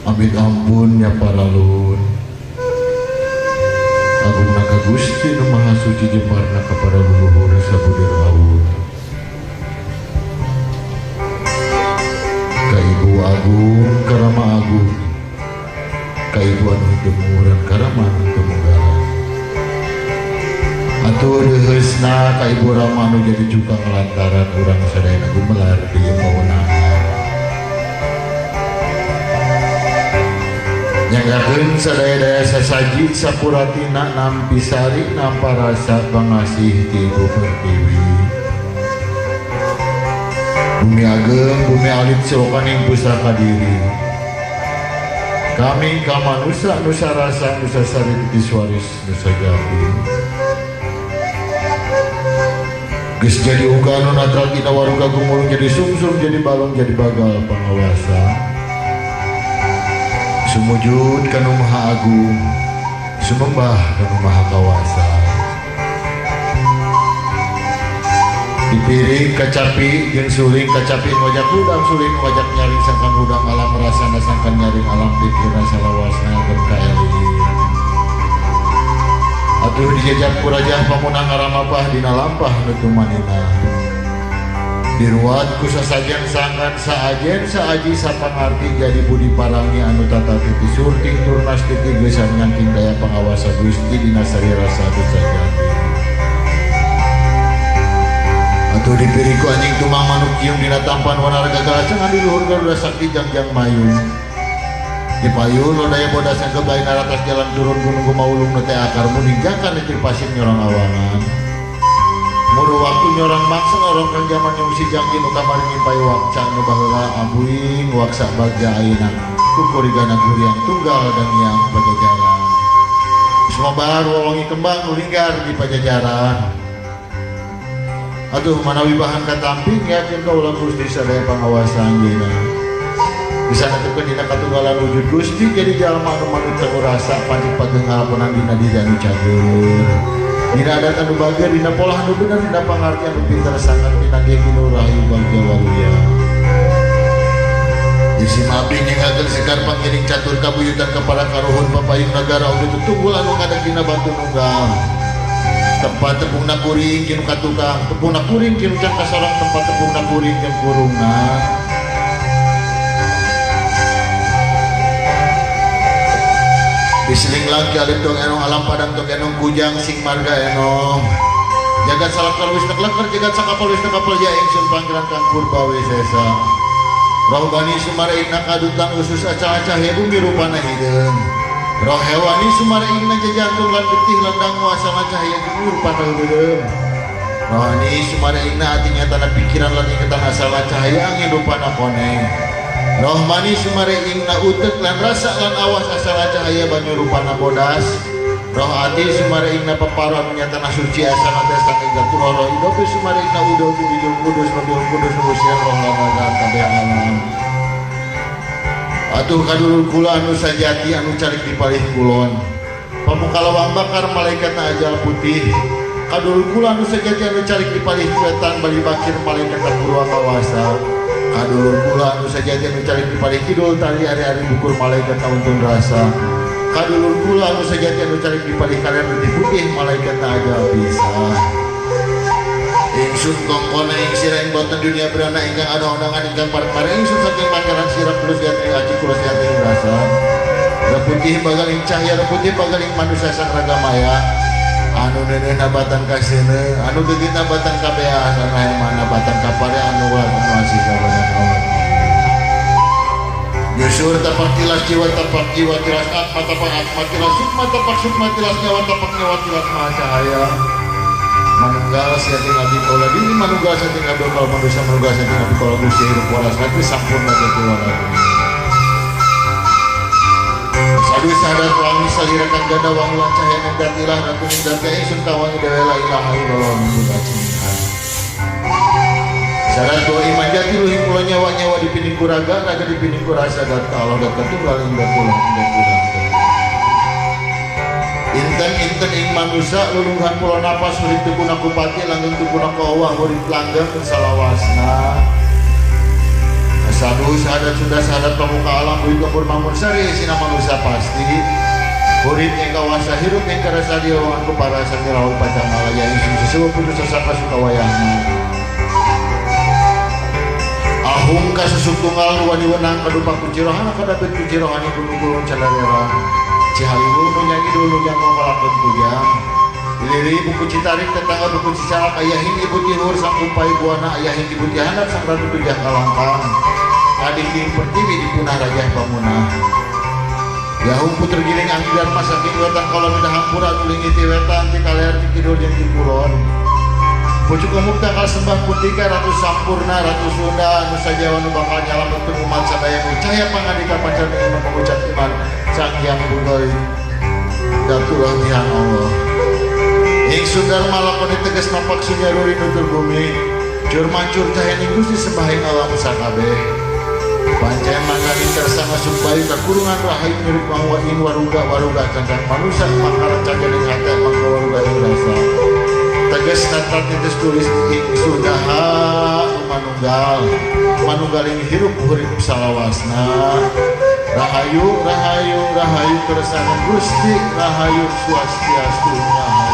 Amit ampun ya paralun. Agungna ka Gusti Nu Maha Suci jembarna kepada leluhur sabudeur awun. Ka Ibu Agung Karama Agung, ka Ibu anu henteu munguran karama anu henteu munggaran. Atuh deuheusna ka Ibu Rama anu jadi cukang lantaran urang sadayana gumelar di ieu pawenangan. Nyanggakeun sadaya-daya sasaji sapuratina nampi sari nampa rasa pangasih ti Ibu Pertiwi. Bumi ageng bumi alit silokaning pusaka diri. Kami kamanusa nusa rasa nusa sari titi swaris nusa jati. Geus jadi uga nu natrak dina waruga gumulung jadi sumsum jadi balong jadi bagal pangawasa. Sumujud ka Nu Maha Agung, sumembah ka Nu Maha Kawasa. Dipiring kacapi jeung suling kacapi wajak hudang suling wajak nyaring sangkan hudang alam rasana sangkan nyaring alam pikirna salawasna ngagem kaeling. Atuh dijajab ku rajah pamunang ngaramapah dina lampah nu tumanina. Diruat ku sasajen sangkan saajen saaji sapangarti jadi budi parangi anu tata titi surting turnas titi geusan nyangking daya pangawasa Gusti dina sari rasa anu sajati. Atuh dipiri ku anjing tumang manuk ciung dina tampan wanara gagalacengan di luhur garuda sakti jangjang mayung. Dipayun lodaya bodas yang kebain atas jalan turun gunung gumaulung nu teh akar muning jangkan di pasir nyorang awangan. Muru waktu nyorang maksa orang kang jaman nyungsi jangki nu kamari ngimpai wakca nu baheula ambuing waksa bagja ayeuna kukurigana guriang tunggal dan yang pajajaran. Sumabar wawangi kembang nu linggar di pajajaran. Aduh manawi bahan katampi yakin kaula Gusti sadaya pangawasa anjeunna. Bisa netepkeun dina katunggalan wujud Gusti jadi jalma anu manut teu rasa pancik pageng ngalakonan dina diri anu cager. Dina adat anu bager, dina pola anu bener, dina pangarti anu pinter sangat pinanggih kinu rahayu bagja waluya. Isi abdi nyenggakeun sekar pangiring catur kabuyutan kepala karuhun papayung nagara oge tutunggul anu ngadeg dina batu nunggal. Tempat tepungna kuring kinu katukang, tepungna kuring kinu can kasorang, tempat tepungna kuring jeung kurungna. Diseling lagi alif dong enong alam padang dong enong kujang sing marga enong. Jagat salakar wis tekleker jagat sakapal wis tekapal ya ingsun panggilan kang purba wisesa. Roh bani sumara ingna kadutan usus acah-acah ya bumi rupana hideung. Roh hewani sumara ingna jajantung lan getih lan dangu asal cahaya bumi rupana hideung. Rohani sumara ingna ati nyatana pikiran lan ingetan asal cahaya angin rupana koneng. Rohmani sumare ingna utek lan rasa lan awas asal cahaya banyu rupana bodas. Roh ati sumare ingna peparon nyatana suci asal tes saking gatur roh idopi sumare ingna udo bijul kudus rohul kudus nusian roh lan kabeh alam. Atuh kadulur kula anu sajati anu calik di palih kulon. Pamuka lawang bakar malaikat ajal putih. Kadulur kula anu sajati anu calik di palih wetan bali bakir malaikat purwa kawasa. Kadulur kula anu sajati anu calik di palih kidul tali ari-ari bukur malaikat untung rasa. Kadulur kula anu sajati anu calik di palih kaler di putih malaikat ajal bisa. Ingsun kongkona ing sira ing boten dunia berana ingkang ada undangan ingkang pareng-pareng ingsun saking pangeran sira kula sejati ing aji kula sejati ing rasa. Reputih bagal ing cahya reputih bagal ing manusia sang raga maya. Anu neuneuh nabatan kaseuneu, anu geugit nabatan kabeas, anu heman nabatan kapare, anu ulah anu asih kabadan Allah. Nyusur tapak tilas jiwa tapak jiwa tilas atma tapak atma tilas sukma tapak sukma tilas nyawa tapak nyawa tilas maha cahaya. Manunggal saking abdi kaula diri manunggal saking abdi kaula manusia manunggal saking abdi kaula Gusti hirup waras lagi sampurna jati waras. Sadu sadar wangi salira kang ganda wangi lan cahaya nang datilah ratu ning dati ingsun kawangi dewe la ilaha illallah mung kacinta. Syarat doa iman jati luhing kula nyawa nyawa dipining ku raga raga dipining ku rasa dat Allah dat ketunggal ing dat kula ing dat kula. Inten inten ing manusa luluhan kula napas urip teu kuna kupati langgeng teu kuna kawah urip langgeng salawasna. Sadu sahadat Sunda sahadat pamuka alam buyut lembur mangun sari sina manusia pasti Urip ing kawasa hirup ing karasa diawangan ku para sami rawuh pancamala ingsun sesepuh putu sasaka sukawayana Ahung kasusuk tunggal wani wenang kadupa kunci rohana kadapit kunci rohani gunung gunung candarera Cihaliwung nu nyangidul nu jangkung kalakon kujang Lili buku Citarik tetangga buku Cicalak ayahing ibu tihur sang kumpai buana ayahing ibu tihanap sang ratu tujah kalangkang Adingding pertiwi di punah rajah pamunah Yahung puter giling anggi dharma saking wetan kolon udah hampura nulingi ti wetan ti kaler ti kidul jeung ti kulon Pucuk umuk tangkal sembah putika Ratu Sampurna Ratu Sunda anu sajawa nu bakal nyalametkeun umat sadaya nu cahaya pangandika pancarna iman pengucap iman Sang Hyang Buddha Datulah Tihan Allah Ingsun Dharma lakoni tegas mapak sunyaruri nutur bumi Cur mancur cahaya ing Gusti sembahing alam sakabeh Pancaya mangkani kersa ngasumbayu kakurungan rahayu mirip bahwa ing waruga waruga cangkang manusia makara cangkang hate mangka waruga ing rasa tegas natat titis tulis ing sudaha manunggal manunggal ing hirup urip salawasna rahayu rahayu rahayu kersane Gusti rahayu swastiastu rahayu.